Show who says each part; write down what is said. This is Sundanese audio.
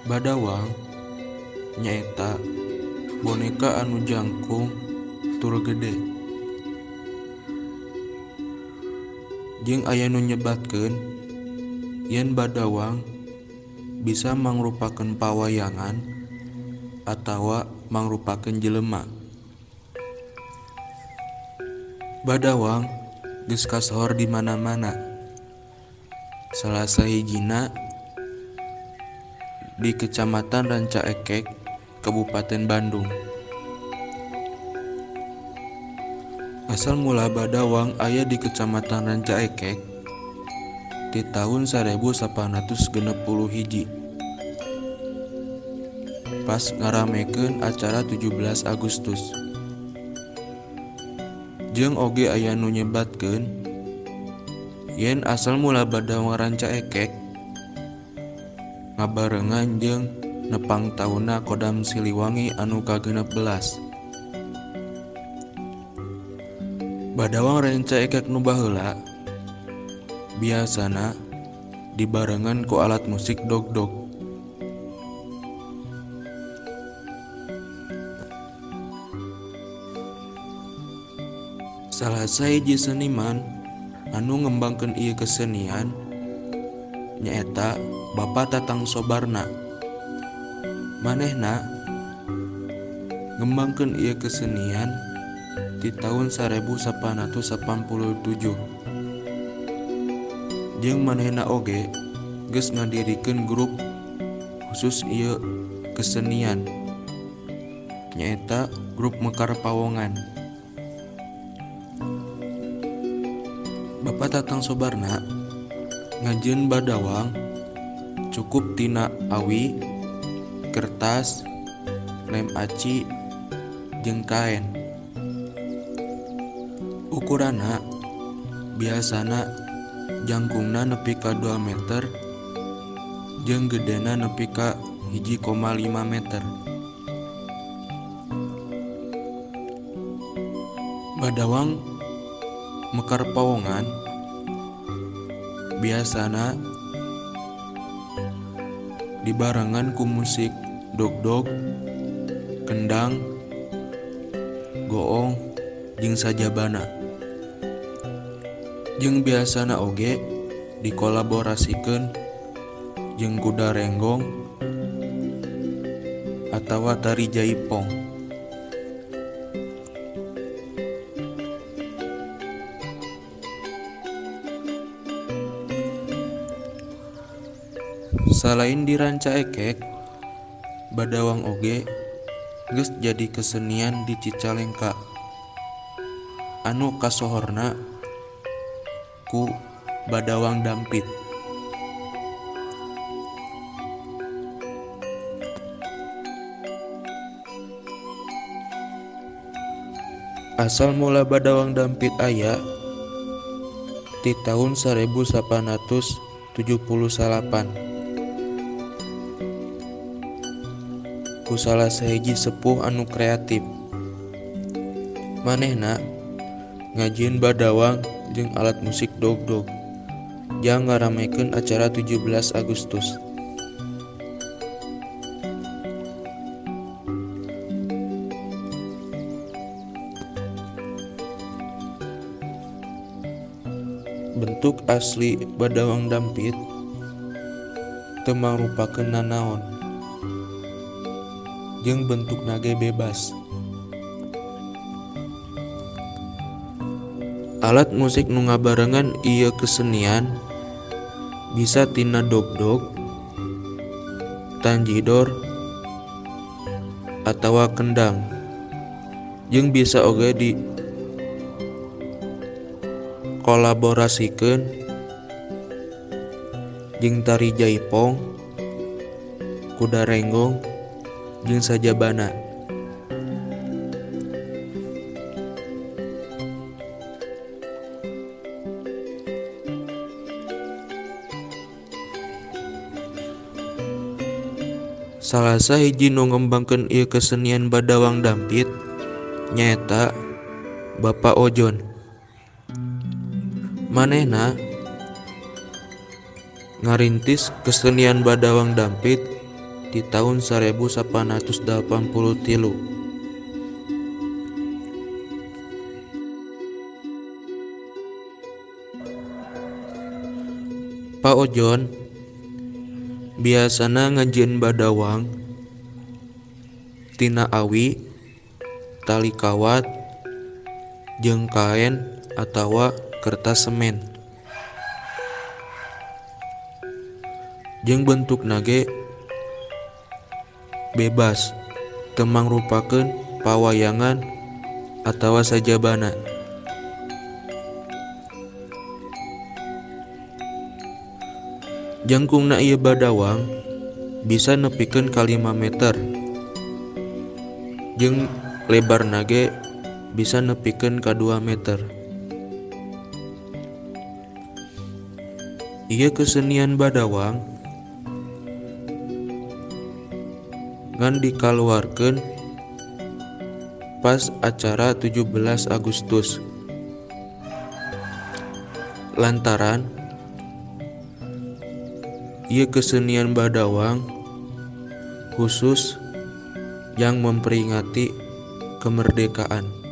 Speaker 1: Badawang nyaeta boneka anu jangkung tur gede. Jeung aya nu nyebatkeun yen badawang bisa mangrupakeun pawayangan atawa mangrupakeun jelema. Badawang geus kasohor di mana-mana. Salah sahijina di Kecamatan Rancaekek, Kabupaten Bandung. Asal mula badawang aya di Kecamatan Rancaekek di tahun 1861. Pas ngaramekeun acara 17 Agustus. Jeung oge aya nu nyebatkeun yen asal mula badawang Rancaekek ngabarengan jeung nepang taunna Kodam Siliwangi anu ka-16. Badawang Rancaekek nu baheula biasana dibarengan ku alat musik dogdog. Salah sahiji seniman anu ngembangkeun ieu kesenian nyaeta Bapak Tatang Sobarna. Manehna ngembangkeun ieu kesenian di tahun 1887. Jeung manehna oge geus ngadirikeun grup khusus ieu kesenian nyaeta Grup Mekar Pawongan. Bapak Tatang Sobarna ngajieun badawang cukup tina awi, kertas, lem aci, jeung kaen. Ukuranna biasana jangkungna nepi ka 2 meter jeung gedena nepi ka 1,5 meter. Badawang Mekar Pawongan biasana dibarengan ku musik dogdog, kendang, goong, jeung sajabana. Jeung biasana oge dikolaborasikeun jeung kuda renggong atawa tari jaipong. Salain di Rancaekek, badawang oge geus jadi kesenian di Cicalengka anu kasohorna ku Badawang Dampit. Asal mula Badawang Dampit aya ti tahun 1878. Ku salah sahiji sepuh anu kreatif. Manehna ngajieun badawang jeung alat musik dogdog jang ngaramekeun acara 17 Agustus. Bentuk asli Badawang Dampit teu mangrupakeun nanaon jeung bentukna ge bebas. Alat musik nu ngabarengan ieu kesenian bisa tina dogdog, tanjidor, atawa kendang. Jeung bisa oge dikolaborasikeun jeung tari jaipong, kuda renggong, jeung sajabana. Salah sahiji nu ngembangkeun ieu kesenian Badawang Dampit nyaeta Bapak Ojon. Manehna ngarintis kesenian Badawang Dampit di taun 1883. Pak Ojon biasana ngajieun badawang tina awi, tali kawat, jeung kaen atawa kertas semen. Jeung bentukna ge bebas, teu mangrupakeun pawayangan atawa sajabana. Jangkungna ieu badawang bisa nepikeun ka 5 meter, jeung lebarna ge bisa nepikeun ka 2 meter. Ieu kesenian badawang ngan dikaluarkeun pas acara 17 Agustus. Lantaran ieu kesenian badawang khusus yang memperingati kemerdekaan.